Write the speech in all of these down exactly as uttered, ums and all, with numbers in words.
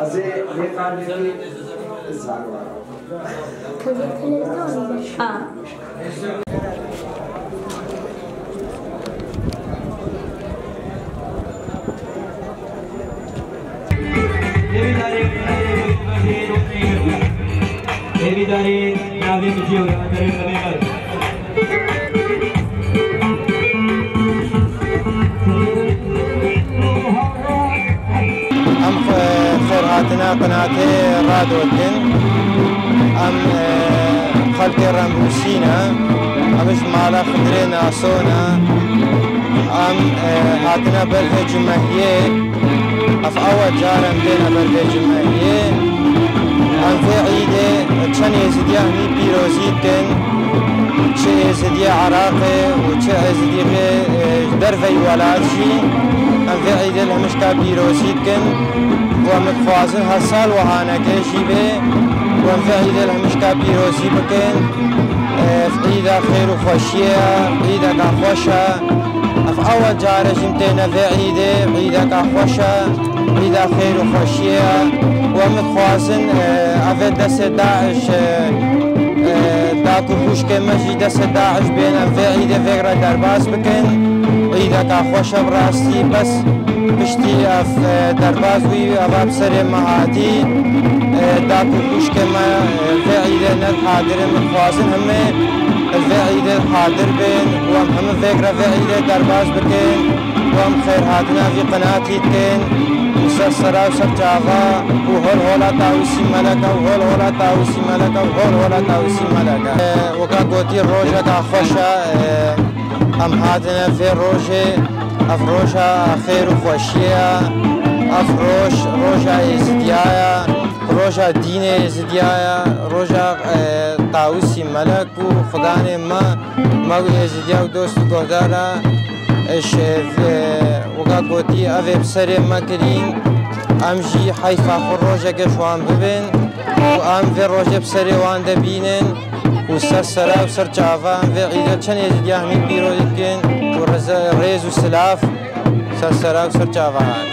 Ez ê vê qarbekî zar were. Em xwe-, xêrhatina qinatê Rado dikin. Em, e, xelkê Rembûsî ne. Em ji mala Xidirê Naso ne. Em, e, hatine ber vê cumehiyê. Ev awa car em têne ber vê cumehiyê. Em vê îdê çend êzidiya hemî pîrozî dikin. Çi êzidiyê Iraqê û çi êzidiyê, e, ji derveyî welat jî. Em vê îdê li hemîşka pîrozî dikin. Û em dixwazin her sal wiha neke jî bê. Û em vê îdê li hemîşka pîrozî bikin. E, îda xêr û xweşiyê ye, îdeka xweş e. Ev awa care jî em têne vê îdê, îdeka xweş e, îda xêr û xweşiyê ye. Û em dixwazin, e, ev ê destê DAIŞ, e, e, dak û xwişkê me jî destê DAIŞ bên, em vê îdê vê re derbas bikin. Îdeka xweş e bi rastî, bes piştî ev, e, derbas bûyî, eva bi serê me hatî. E, dak û xwişkê me, e, vê îdê ne hadir in, em dixwazin hemê vê îdê hadir bin û em hemû vê re vê îdê derbas bikin û em xêrhatina vî qinatî dikin û ser sera û ser çava û hol hola Tawusî Melek e û hol hola Tawusî Melek e û hol hola Tawusî Melek e. E, weka gotî rojeka xweş e, e, em hatine vê rojê, ev roja xêr û xweşiyê ye, ev roj, roja êzidiya ye, roja dînê êzidiya ye, roja, e, Tawusî Melek û xudanê me, me û êzidiya û dost û guhdara, e, ji, e, weka gotî, ev ê bi serê me kirîn, em jî heyfa xwe rojeke ji wan bibin û em vê rojê bi serê wan de bînin û ser sera û ser çava em vê îdê çend êzidiya hemî pîrozî dikin û rêz û silav ser sera û ser çava wan.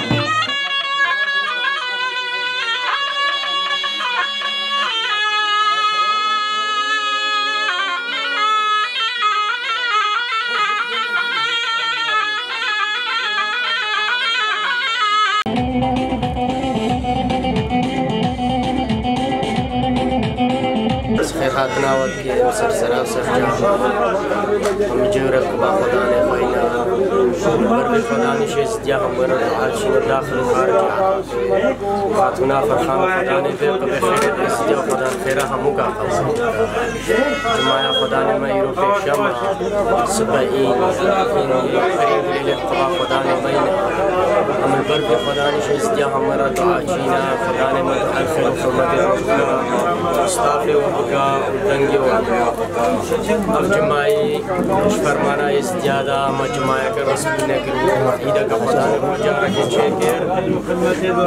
Ez xêrhatina we dikim ser sera û ser çava. Em cewre kuba Xudanê xwe îna. Ber vê Xudanê jê zidiya hemû re dua çîne daxil û xaricê. Xatûna Ferxan Xudanê vê qibê xêrê destî ya Xudan xêra hemû ka qebûl. Cumaya Xudanê me îro pêşem e. Sibe în, în perî û lêlê quba Xudanê me îne. Em li ber vê Xudanê jê zidiya hemû re dua çîne. Xudanê me tu her xêr û xurmetê xwe bike. Stafê we bike û dengê we bike. Ev cumayî ji fermana êzdiya de me cumayeke resmî nekir û me îdeke Xudanê xwe carekê çêkir.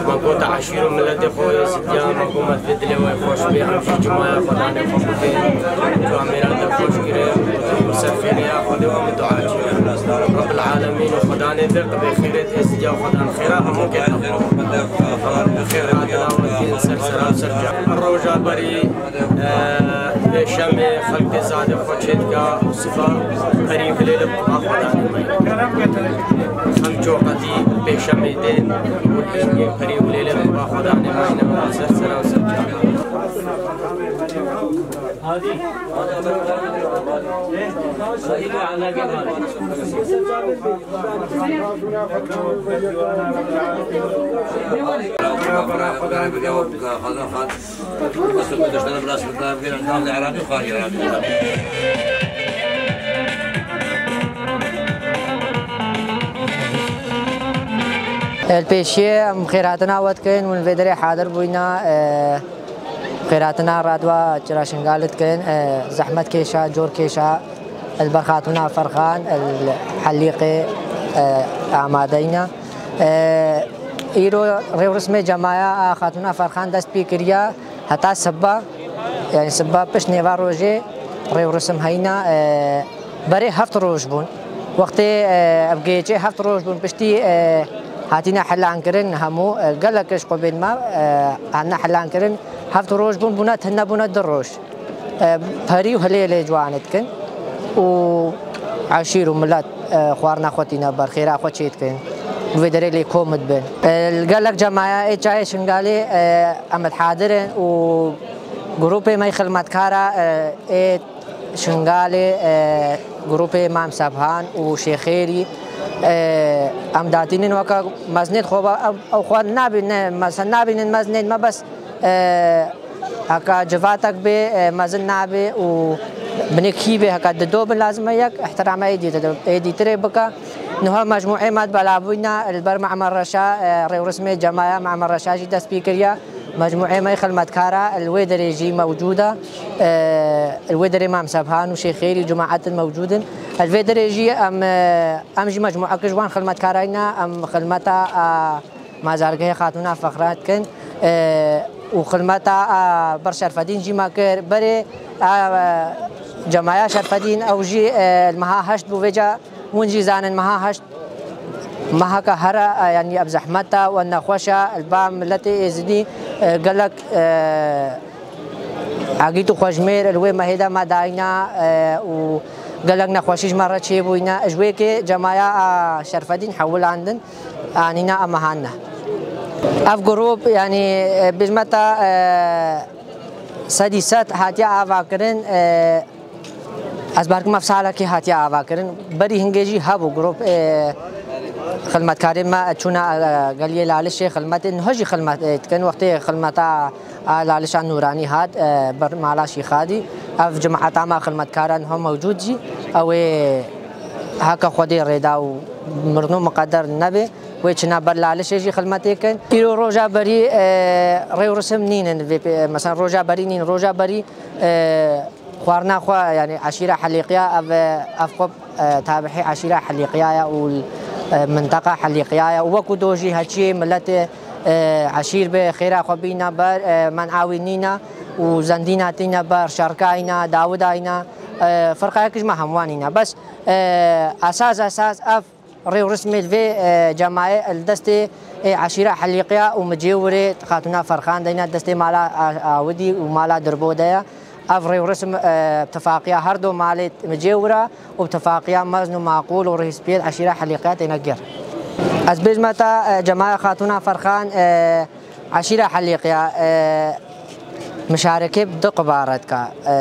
Me got eşîr û miletê xwe êzdiya, me got me divê dilê we xweş bê, em jî cumaya Xudanê xwe bikin. Tu em ê re dilxweş kirin û ser xêrê ya Xwedê we min dua çîne. Rebbil Alemîn û Xudanê vê qibê xêrê êzdiya Xudan xêra hemû kê. Xêr hatina we dikin ser sera û ser ca. Roja berî Pêşemê xelkê zadê xwe çêdika û siba perî bilêlê quba Xudanê me. Xelk coqetî pêşemê tên û hîngê perî bilêlê quba Xudanê me ne ser sera û ser ca. Li pêşiyê em xêrhatina we dikin, hûn vê derê hadir bûyne, e, xêrhatina Radwa Çira Şingal dikin, e, zehmet kêşa, cor kêşa, li ber Xatûna Ferxan, li Helîqê, e, amadeyne. E, îro rêwrismê cemaya a Xatûna Ferxan dest pê kiriye. Heta siba, yani siba pişt nêva rojê, Rêwrisim heyna, e, berê heft roj bûn. Wextê, e, ev gêçê heft roj bûn, piştî, e, hatîne hilankirin hemû, e, gelek ji qubên me, e, hatine hilankirin, heft roj bûn, bûne, tune bûne du roj. E, perî û hilêlê ciwanê dikin û eşîr û milet, e, xwarina xwe tîne ber, xêra xwe çê dikin. Bi vê derê lê kom dibin. E, li gelek cemaya ê çayê Şingalê, e, em dihadir in û grûpê me yê xilmetkara, e, ê Şingalê, e, grûpê Mam Sebhan û Şêxêrî, e, em datînin weke mezinên xwe, ew, ew xwe nabînin, mez-, nabînin mezinên me, bes, e, heka civatek bê, e, mezin nabê û binê kî bê, heka dido bin, lazim e yek ihtirama ê dîtir-, ê dîtirê bike. Niha mecmûê me di belavbûyî ne, li ber Me'mer Reşa, e, rêwrismê cemaya Me'mer Reşa jî dest pê kiriye. Mecmûê me yê xilmetkara li wê derê jî mewcûd e. E, li wê derê Mam Sebhan û Şêxêrî û cemaetin mewcûd in. Li vê derê jî em, e, em jî mecmûeke ji wan xilmetkaran ne, em xilmeta, e, mazargehê Xatûna Fexran dikin, e, û xilmeta, e, ber Şerfedîn jî me kir. Berê, e, cemaya Şerfedîn ew jî, e, li meha heşt bû vêca. Hûn jî zanin meha heşt meheke here, e, yanî ev zehmet e û nexweş e, li ba miletê êzidî, e, gelek, e, agît û xweşmêr li wê mehê de me dayîne, e, û gelek nexweşî ji me re çêbûyîne. Ji wê kê cemaya, e, Şerfedîn hewlandin, anîne, em mehan ne. Ev grûp, yanî, e, bêjme te, e, sedî sed hatiye avakirin, e, Ez berkim ev salekê hatiye avakirin. Berî hingê jî hebû grûp, e, xilmetkarên me çûne, e, geliyê Lalişê xilmetê, niha jî xilmet, e, dikin. Wextê xilmeta, e, Lalişa Nûranî hat, e, ber mala Şîxadî. Ev cemaeta me xilmetkara niha mewcûd jî. Ew ê heke Xwedê rêda û mirno miqeder nebe. Wê çine ber Lalişê jî xilmetê kin. Îro roja berî, e, rêwrisim nînin vê pê-, mesela roja berî nîn. Roja berî, e, Xwarina xwe, yanî eşîra Helîqiya, ev, ev xwe, e, tabihê eşîra Helîqiya ye û, e, minteqa Helîqiya ye û wekû do jî heçiyê miletê, e, eşîr be, xêra xwe bîne ber, e, men'a wî nîne û zendîna tîne ber, şerka îne, dawida îne, e, firqayek ji me hemwan îne. Bes, e, esas, esas ev Rêwrismê li vê, e, cemayê li destê, e, eşîra Helîqiya û Micêwirê Xatûna Ferxan de ne, destê mala A-, Awidî û mala Dirbo de ye. Ev rêwrism, e, tifaqiya her do malê Micêwira û tifaqiya mezn û maqûl û rihîspiyê eşîra Helîqiya têne gir. Ez bêjme te, e, cemaya Xatûna Ferxan, e, eşîra Helîqiya, e, mişarekê bi du quba re dike. E,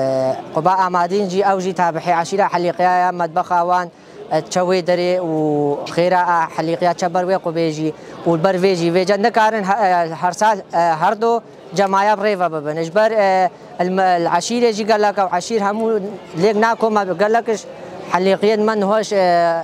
quba amadîn jî ew jî tabihê eşîra Helîqiya ye, medbexa wan, e, çe wê derê û xêra a Helîqiya çe ber wê qubê jî û li ber vê jî vêca nikarin he-, e, her sal, e, her do cemaya bi rê ve bibin. Ji ber, e, el me-, el eşîrê jî gelek ew eşîr hemû lêk nakome gelek ji Helîqiyên me nihoş, e,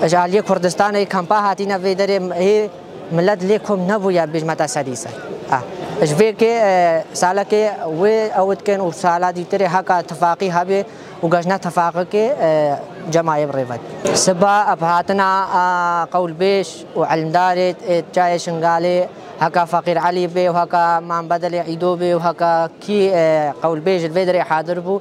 ji aliyê Kurdistanê kampa hatîne vê derê hê Milet lê kom nebûye, bêjme te sedî sed. Ah. Ji vê kê, e, salekê wê ew dikin û sala dîtirê heka tifaqî hebê û gejne tifaqikê, e, cemayê bi rê ve. Siba ev hatina, a, qewlbêj û elimdarê, e, çayê Şingalê, heka Feqîr Elî bê û heka Mam Bedelê Îdo bê û heka kî, e, qewlbêj li vê derê hadir bû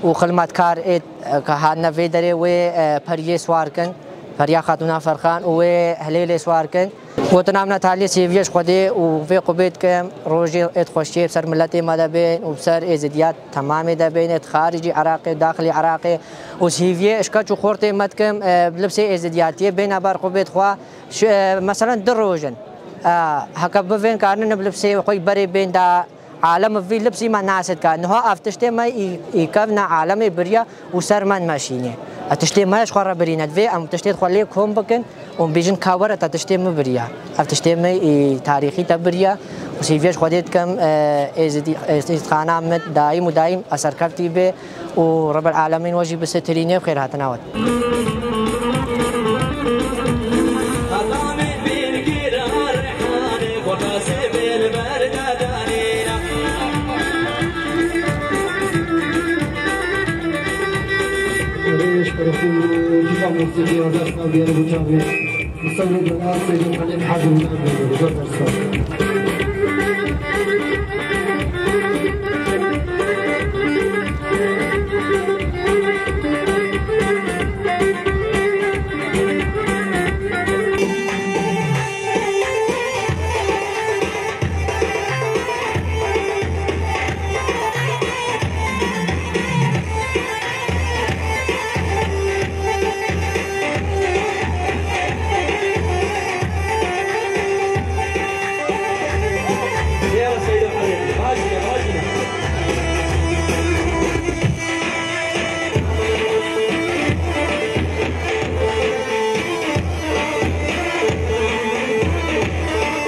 û xilmetkar ê, e, ke hatine vê derê wê, e, periyê swar kin, periya Xatûna Ferxan û wê hilêlê swar kin. Gotina min e taliyê sêviyê ji Xwedê û vê qubê dikim, rojê êd xweşiyê bi ser miletê me de bên û bi ser êzidiya temamê de bên, êd xaricî Iraqê, daxilî Iraqê û sêviyê ji keç û xortê me dikim, e, bi libsê êzidiyatiyê bêne ber qubê xwe. Şu, e, meselen du roj in. E, heke bivên karinin bi libsê xwe berê bên da, Alem vî libsî me nas dike. Niha ev tiştê me î, î kevne alemê biriya û ser me meşînê. Ev tiştê me ji xwe re birîne. Divê em tiştê xwe lê kom bikin û em bêjin ka were te tiştê min biriya. Ev tiştê me î tarîxî te biriya û sêviyê ji Xwedê dikim, e, êzidî-, êzidxana min daîm û daîm eserkevtî bê û Rebel Alemîn we jî bisitirîne û xêrhatina we.